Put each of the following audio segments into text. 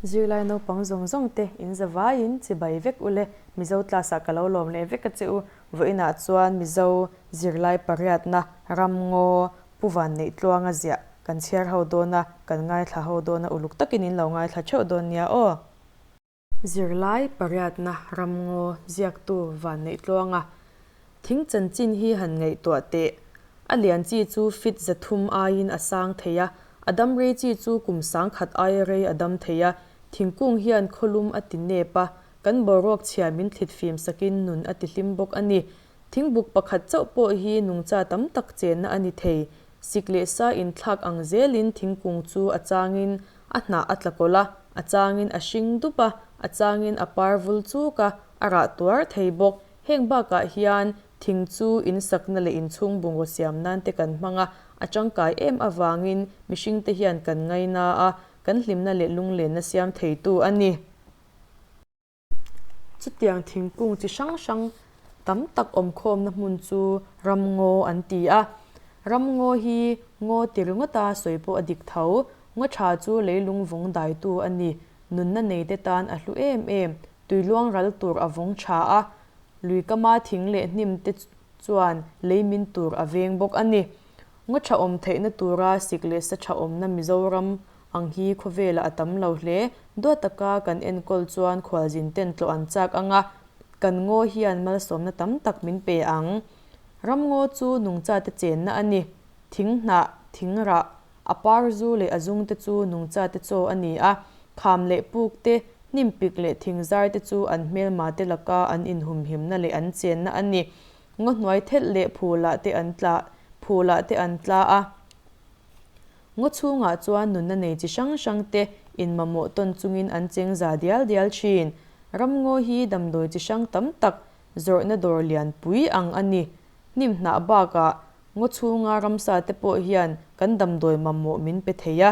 Zirlai naupang zawng zawng te in zavaiin chibai vek ule, Mizo class ah ka lo lawm leh vek a che u. Vawiinah chuan Mizo zirlai pariatna Ramngaw Pu Vanneihtluanga ziah kan chhiar ho dawn a, kan ngaithla ho dawn a, uluk takin in lo ngaithla theuh dawn nia aw. Zirlai pariatna Ramngaw ziaktu Vanneihtluanga thing chanchin hi han ngaihtuah teh. A lian chi chu fit 300 aiin a sang thei a, a dam rei chi chu kum 10,000 aia rei a dam thei a. Thingkung hian khawlum a ti nep a, kan boruak chhia min thlit fim sakin nun a ti hlim bawk a ni. Thingbuk pakhat chauh pawh hi nungcha tam tak chenna a ni thei. Sik leh sa inthlak ang zelin thingkung chu a changin a hnah a tla kawlh a, a changin a hring dup a, a changin a par vul chuk a, a rah tuar thei bawk. Heng bakah hian thing chu insakna leh inchhung bungraw siam nan te kan hmang a, a tangkai em avangin mihringte hian kan ngaina a, kan hlimna leh lunglenna siam theitu a ni. Chutiang thingkung chi hrang hrang tam tak awmkhawmna hmun chu ramngaw an ti a. Ramngaw hi ngaw ti ringawta sawi pawh a dik tho. Ngaw tha chu leilung vawng daitu a ni. Nunna neite tan a hlu em em. Tui luang ral tur a vawng tha a. Lui kama thing leh hnim te chuan lei min tur a veng bawk a ni. Ngaw tha awm theihna tura sik leh sa tha awmna Mizoram ang hi khawvelah a tam lo hle. Duat taka kan enkawl chuan khualzin ten tlawh an chak ang a, kan ngaw hian malsawmna tam tak min pe ang. Ram ngaw chu nungchate chenna a ni. Thing hnah, thing rah, a par zu leh a zung te chu nungchate chaw a ni a. Kham leh puk te, hnim pik leh thing zar te chu an hmelma te laka an inhumhimna leh an chenna a ni. Ngaw hnuai thelh leh phulah te an tla phulah te an tla a. Ngaw chhungah chuan nunna nei chi hrang hrang te inmamawh tawn chungin an cheng za dial dial thin. Ramngaw hi damdawi chi hrang tam tak zawrhna dawr lian pui ang a ni. Hnim hnah bakah ngaw chhunga ramsa te pawh hian kan damdawi mamawh min pe thei a.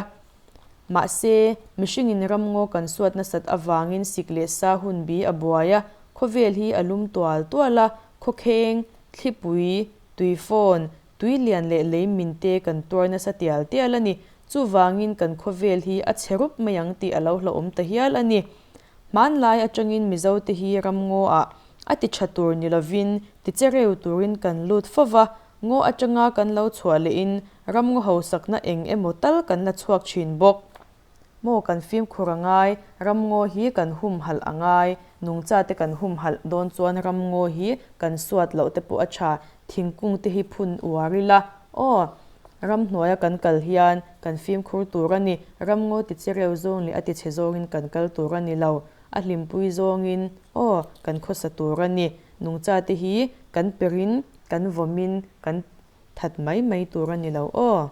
Mahse, mihringin ramngaw kan suat nasat avangin sik leh sa hun bi a buai a, khawvel hi a lum tual tual a, khawkheng, thlipui, tuifawn, tui lian leh lei min te kan tuar nasa tial tial a ni. Chuvangin kan khawvel hi a chhe rup mai ang tih a lo hlauhawm ta hial a ni. Hmanlai atangin Mizote hi ramngaw ah a ti tha tur ni lovin ti che reu turin kan lut fo va, Ngaw atanga kan lo chhuah lehin ramngaw hausakna eng emaw tal kan la chhuak thin bawk. Maw kan fimkhur a ngai, ramngaw hi kan humhalh a ngai, nungcha te kan humhalh dawn chuan ramngaw hi kan suat loh te pawh a tha, thingkung te hi phun uar ila aw. Ramhnuaia kan kal hian kan fimkhur tur a ni, ramngaw ti chereu zawng leh a ti chhe zawngin kan kal tur a ni lo, a hlimpui zawngin aw kan khawsa tur a ni, nungcha te hi kan perin Kan vawmin kan that mai mai tur a ni lo aw.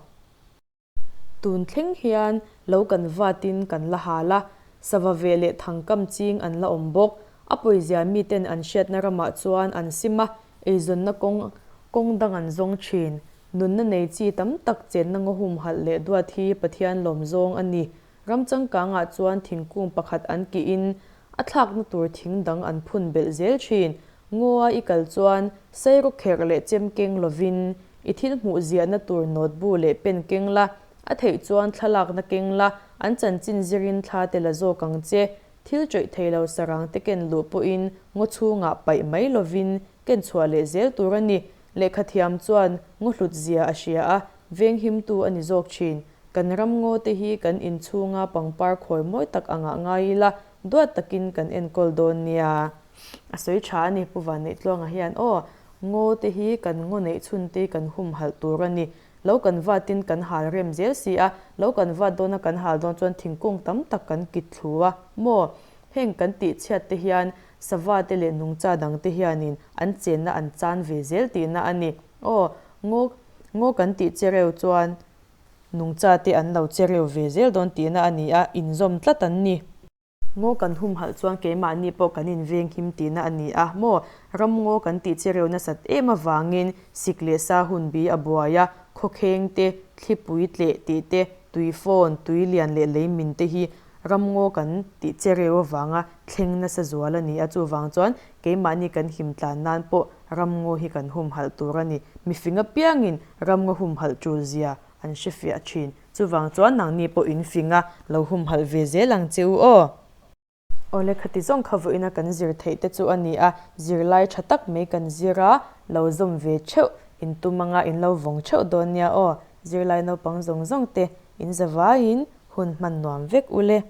Tun thleng hian lo kan vatin kan la hal a, sava ve leh thangkam ching an la awm bawk. A pawizia miten an hriatna ramah chuan an sim a, eizawnna kawng kawng dang an zawng thin. Nunna nei chi tam tak chenna ngaw humhalh leh duat hi Pathian lawm zawng a ni. Ram changkangah chuan thingkung pakhat an kihin a thlakna tur thing dang an phun belh zel thin. Ngaw-a i kal chuan sairawk kherh leh chem keng lovin i thil hmuh ziahna tur note-bu leh pen keng la, a theih chuan thlalakna keng la, an chanchin zirin thla te la zawk ang che. Thil chawih thei lo sarang te ken luh pawhin ngaw chhungah paih mai lovin ken chhuah leh zel tur a ni. Lehkha thiam chuan ngaw hlut zia a hria a, venghimtu a ni zawk thin. Kan ram ngaw te hi kan inchhunga pangpar khawi mawi tak angah ngai ila, duat takin kan enkawl dawn nia. A sawi tha a ni, Pu Vanneihtluanga hian aw, ngaw te hi kan ngaw neih chhun te kan humhalh tur a ni. Lo kan vatin kan hal rem zel si a, lo kan vat dawna kan hal dawn chuan thingkung tam tak kan kit thlu a maw? Heng kan tih chhiat te hian sava te leh nungcha dang te hianin an chenna an chan ve zel tihna a ni. Aw, ngaw ngaw kan tih che reu chuan nungcha te an lo che reu ve zel dawn tihna a ni a, inzawm tlat an ni. Ngaw kan humhalh chuan keimahni pawh kan inveng him tihna a ni a maw? Ram ngaw kan tih che reu nasat em avangin sik leh sa hun bi a buai a, khawkheng te, thlipui tleh tih te, tui fawn, tui lian leh lei min te hi ram ngaw kan tih che reu avanga thleng nasa zual a ni a, chuvang chuan keimahni kan him tlan nan pawh ram ngaw hi kan humhalh tur a ni. Mifing apiangin ram ngaw humhalh tul zia an hrefiah thin. Chuvang chuan nangni pawh in fing a, lo humhalh ve zel ang che u aw. Awle khati zawng kha vawiina kan zir theih te chu a ni a, zirlai tha tak mai kan zir a, lo zawm ve theuh, in tum anga in lo vawng theuh dawn nia aw. Zirlai naupang zawng zawng te in zavaiin hun hman nuam vek ule.